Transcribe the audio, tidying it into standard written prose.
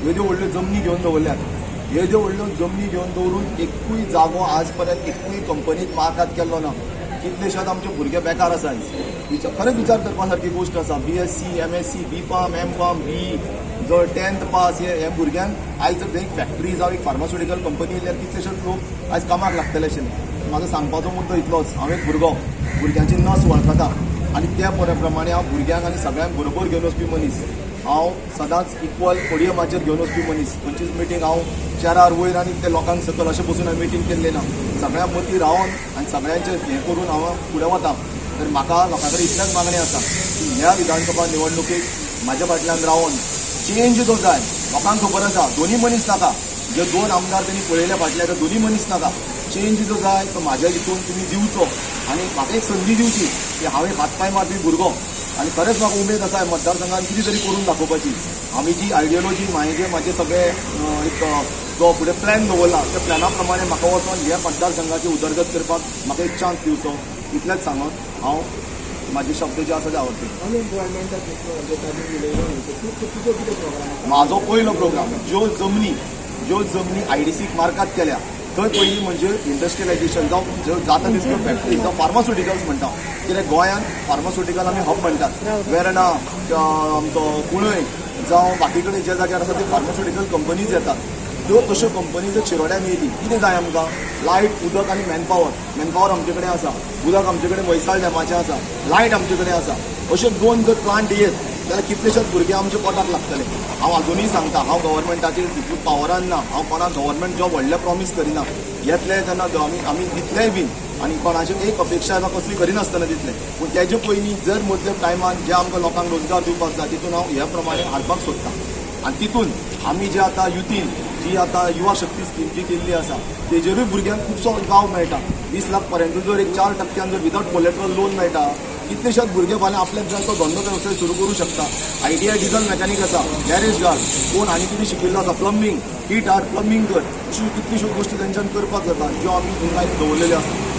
येद्यो व्हडल्यो जमनी घेवन दवरल्यात. येद्यो व्हडल्यो जमनी घेवन दवरून एकूय जागो आज पर्यंत एकूय कंपनीत मार्गात केल्लो ना. कितलेशेच आमचे भुरगे बेकार आसा आयज. खरेंच विचार करपा सारकी गोश्ट आसा. BSc, MSc, B Pharm, M Pharm, BE, जर 10th पास हे भुरग्यांक आयज जर एक फॅक्टरी जावं एक फार्मास्युटिकल कंपनी येयल्यार कितलेशेच लोक आयज कामाक लागतले आशिल्ले. म्हाजो सांगपाचो मुद्दो इतलोच, हांव एक भुरगो, भुरग्यांची नस वळखता आनी त्या प्रमाणे हांव भुरग्यांक आनी सगळ्यांक बरोबर घेवन वचपी मनीस. हांव सदांच इक्वल पोडियमाचेर घेवन वचपी मनीस. खंयचीच मिटींग हांव चेरार वयर आनी ते लोकांक सकयल अशें बसून हांवें मिटींग केल्ली ना. सगळ्यां मतीं रावन आनी सगळ्यांचें हें करून हांव फुडें वता. तर म्हाका लोकां कडेन इतलेंच मागणें आसा की ह्या विधानसभा निवडणुकेक म्हाज्या फाटल्यान रावन चेंज जो जाय, लोकांक खबर आसा, दोनी मनीस नाका. जे दोन आमदार तेणी पळयले फाटले, ते दोनी मनीस नाका. चेंज जो जाय तो म्हाज्या हितून तुमी दिवचो आनी म्हाका एक संदी दिवची की हांव एक हात पांय मारपी भुरगो आनी खरेंच म्हाका उमेद आसा ह्या मतदारसंघान कितें तरी करून दाखोवपाची. आमी जी आयडियोलॉजी, म्हाजे म्हाजे सगळे एक जो फुडें प्लॅन दवरला, त्या प्लॅना प्रमाणे म्हाका वचोन ह्या मतदारसंघाची उदरगत करपाक म्हाका एक चान्स दिवचो, इतलेंच सांगून हांव म्हाजे शब्द जे आसा ते आवडटे. अनएम्प्लॉयमेंटाचो जे ताणी उलयलो न्ही, तर तूं तुजो कितें प्रोग्राम आसा? म्हाजो पयलो प्रोग्राम, ज्यो जमनी आयडीसीक मार्कात केल्या थंय पयलीं म्हणजे इंडस्ट्रियलायझेशन जावं ज्यो जाता तितक्यो फॅक्टरी जावं फार्मास्युटिकल्स म्हणटा. कित्याक गोंयांत फार्मास्युटिकल आमी हब म्हणटात. वेर्णा, आमचो कुंडय जावं बाकी कडेन ज्या जाग्यार आसा ते फार्मास्युटिकल कंपनीज येतात. त्यो तश्यो कंपनी जर शिरोड्यान येयली, कितें जाय आमकां? लायट, उदक आनी मॅनपावर. मॅनपावर आमचे कडेन आसा, उदक आमचे कडेन म्हैसाळ डॅमाचें आसा, लायट आमचे कडेन आसा. अशे दोन जर प्लांट येत जाल्यार कितलेशेच भुरगे आमचे पोटाक लागतले. हांव अजुनूय सांगता, हांव गव्हर्मेंटाचेर हितून पावरान ना. हांव कोणाक गव्हर्मेंट जॉब व्हडले प्रॉमीस करिना. येतले तेन्ना आमी दितलेय बीन आनी कोणाची एक अपेक्षा कसली करिनासतना दितले. पूण तेजे पयलीं जर मदल्या टायमान जे आमकां लोकांक रोजगार दिवपाक जाय, तितून हांव ह्या प्रमाणे हाडपाक सोदता. आनी तितून आमी जे आतां युथीन जी आतां युवा शक्ती स्कीम जी केल्ली आसा, तेजेरूय भुरग्यांक खुबसो गाव मेळटा. 20 लाख पर्यंत जर एक 4 टक्क्यान जर विदाउट कोलेट्रल लोन मेळटा, कितलेशेच भुरगे फाल्यां आपल्याक जाय तो धंदो वेवसाय सुरू करूं शकता. आयटीआय डिझल मेकॅनीक आसा, गॅरेज गार्ड, कोण आनी कितें शिकिल्लो आसा, प्लंबींग, हीट आर्ट प्लंबींग कर, अश्यो कितल्योश्यो गोश्टी तेंच्यान करपाक जाता, ज्यो आमी तांकां दवरलेल्यो आसा.